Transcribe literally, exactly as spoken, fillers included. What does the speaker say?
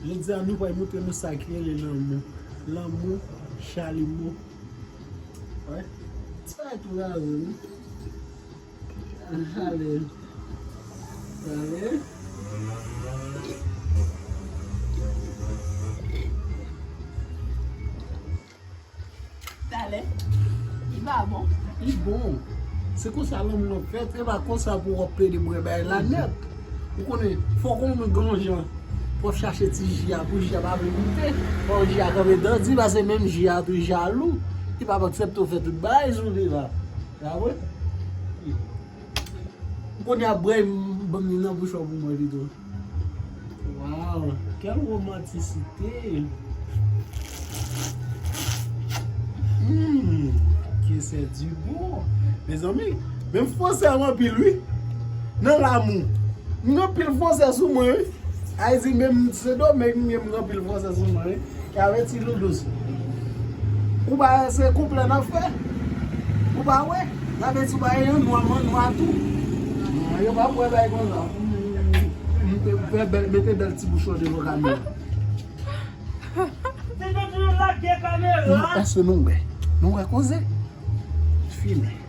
Jodi a, nou pral montre nou sa ki rele lanmou. Lanmou, chalimo. Wè. Ti bagay tou raje, wi. Ale. Ale. Talè, li pa bon. Li bon. Se konsa lanmou an fèt. E pa konsa pou w ap plede bwè bagay la nèt. Ou konnen, fòk ou menm gen yon jan pou w ap chache ti ji a, pou ji a pa vle goute. Fò ji a kanpe dan di, paske menm ji a tou jalou. Li p ap aksepte w fè tout bagay sou li la. Sa vre? Ou konnen ap bwè, m, ban m li nan bouch ou pou mwen pito. Waw, quelle romanticité! Hmm, que c'est du bon! Mezanmi, menm fransè a anpil, wi. Nan lanmou. M gen anpil fransè sou mwen, wi. Ayiti, menm Sendomeng, m gen anpil fransè sou mwen, wi. E avèti nou dous. Ou pa wè se kouplè n ap fè? Ou pa wè? N ap di ou pa yon nwa, mwen nwa tou. Non, yo p ap wè bagay konsa. M, m, m, mete bèl, mete bèl ti bouch ou devan kamera. Ti nou toujou lage kamera. Non, èske nou wè? Nou wè koze? Fini.